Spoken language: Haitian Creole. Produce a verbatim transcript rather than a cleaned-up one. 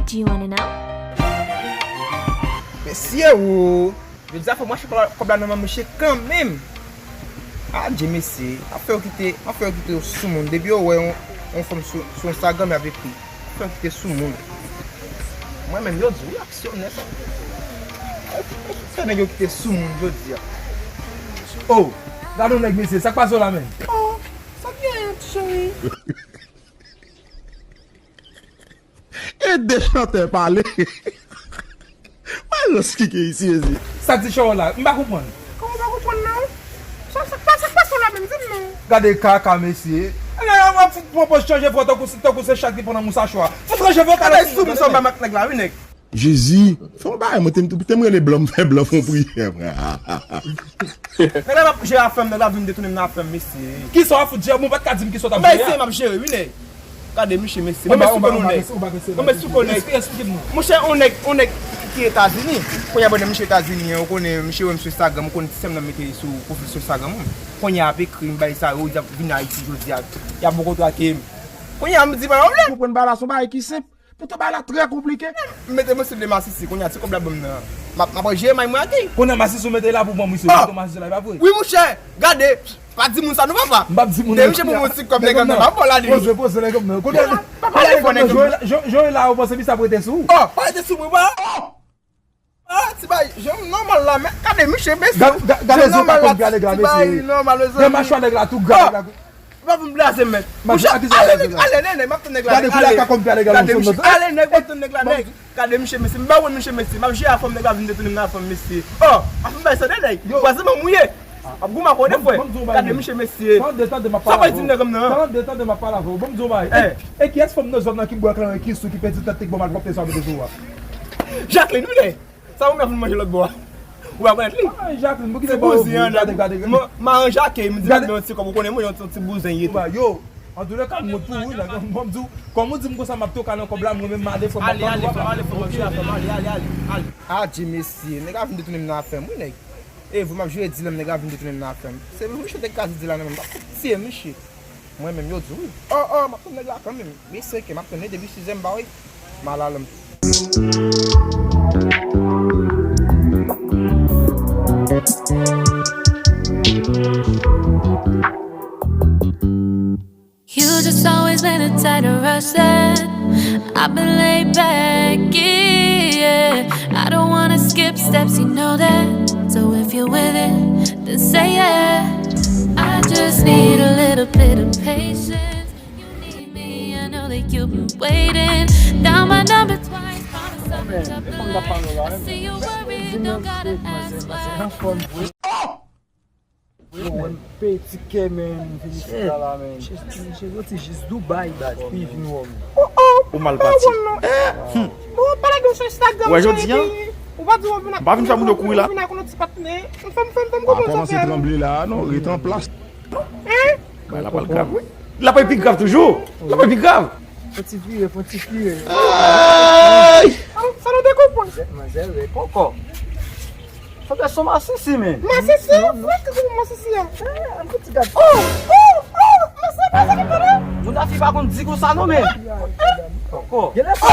Do you wanna know? Mesye o! Jodi a fò m rache kòb la nan men misye kanmenm. Adje mesye, m ap fè yo kite, m ap fè yo kite yo sou moun. Depi yo wè yon, yon fanm sou, sou Instagram, y ap ekri. M ap fè yo kite sou moun. Mwen menm yo di wi aksyonè sa. Fè nèg yo kite sou moun jodi a. Oh, gade yon nèg mesye, sa k pase w la menm? Oh, sa k genyen ti cheri? E de chantè pale. Mwen rans ki gen isi, mesye. Sa k di Chawòl la? M pa konprann. Kòman w pa konprann non? Sa, sa, sa, sa k pase w la menm, di m non. Gade kaka, mesye. Ala, w ap fout pran pòz chanje vwa tankou, tankou se chat ki pran nan mousache. Fout ranje vwa w. Gade sou m sa w ba mak nèg la, wi, nèg. Jezi, fè yon bagay, mwen te, te m rele blan, m fè blan fè yon priyè, frè. Nèg la m ap jere afè m, nèg la vin detounen m nan afè m, mesye. Kisa w ap fout jere? Bon, w pa t ka di m kisa w t ap jere a? Mesye, m ap jere, wi, nèg. Gade, misye, mesye. Mwen, mwen sou konnen, nèg. Mwen, mwen sou konnen. Esplike m non. Monchè, on nèg, on nèg ki Etazini. Kounye a, bon, misye Etazini, ou konnen, misye wè m sou Instagram, ou konnen ti sè m nan mete sou pwofil sou Instagram. Kounye a, ap ekri m, bay sa, yo, di ap vin Ayiti jodi a. Y ap bokotrake m. Kounye a, m di, pa yon pwoblèm. Konprann bagay la, se yon bagay ki senp. Poutan bagay la trè konplike. M mete mesye de masisi, kounye a ti kòb la ban m nan. M ap, m ap jere may mwen ak li. Kounye a masisi ou mete la pou ban misye. Oh! Poutan masisi la, e pa vre? Wi, monchè, gade, pa di moun sa non, papa. M p ap di moun sa. Misye pou mwen ti kòb nèg nan, m ap ba w la li. Poze, poze nèg nan. Kote? Pa pale fò nèg nan. Joe la, ou panse misye ap rete sou ou? Oh, pa rete sou mwen, pa. Ah, ti bay, jan m nòmal la, men gade misye, mesye. Gade, gade zye pa konn pye a nèg la, mesye. Ti bay nòmal, mezanmi. Gade machwa nèg la, tou gade la. Pa vin blaze, men. Monchè, ale nèg, ale nèg, nèg, m ap tann nèg la, nèg. Gade koulye a ka konn pye a nèg la, ale, mesye, m ap tann nèg la, nèg. Gade misye, mesye, m pa wè misye, mesye. M ap jere afè m, nèg la vin detounen m nan afè m, mesye. Oh, afè m bay sa, nèg. Vwazen m mouye. Ap goumen ak ou de fwè. Gade misye, mesye. Sa w di m nèg m nan? Tande, tande m ap pale avè w. Bon, m di w bay. E, e kiyès fanm nan zòn nan ki bwè kleren, ki sou, ki pèdi tèt, ki bon malpwòpte sa w mete sou ou a? Jacqueline, wi, nèg. Sa ou menm ap vin manje lòt bò a? Ou pa konèt li? Ah, Jacqueline, pou ki se bouzen an, gade, gade, gade. Maran Jacqueline, m di l yon ti kòb, ou konnen mwen yon ti bouzen ye tou. Yo, antoulèka, m wont pou ou, nèg. Bon, m di w, kòm ou di m konsa, m ap toka nan kòb la, mwen menm, m ale, frè m, m ap tann ou, papa. Ale, ale, ale, ale. Adje, mesye, nèg la vin detounen m nan afè m, wi, nèg. E vre, m ap jere di l, nèg la vin detounen m nan afè m. Se misye te kraze di la nan men m, m t ap fout tiye misye. Mwen menm, yo di wi. Oh, oh, m ap tann nèg la kanmenm. Wi, se ke m ap tann li depi sizè m ba wi. M al alè m tou. You just always been a tighter rush than I've been laid back, yeah. I don't wanna skip steps, you know that. So if you're with it, then say yeah. I just need a little bit of patience. You need me, I know that you've been waiting. Down my number twice, promise I'll reach up the line. I see you worried, don't gotta ask why. Yo, mwen peye ti kè, men, vini sila la, men. Misye soti jis Dubai, baz, pou l vin wè w. Ou mal pati. Bon, pale de sou Instagram, ou pa di w vin ak, m pa vin fè moun yo kouri la. Vin ak yon ti patnè. M fè m, fè m, fè m konprann sa w fè a, non. Kòmanse tranble la, non, ret an plas. Hein? Bagay la pral grav, wi. L ap pi grav toujou. L ap pi grav. Fon ti vire, fon ti vire. Ay! Sa nou te konprann. Manzè, manzè, ret ankò. Sa te son masisi, men. Masisi? Non, non. Fòk ke se masisi a. Eh, an fouti gad. Oh, oh, oh, masisi, masisi, pale. Moun la fi pa konn di konsa non, men. Ankò. Gen lè sa.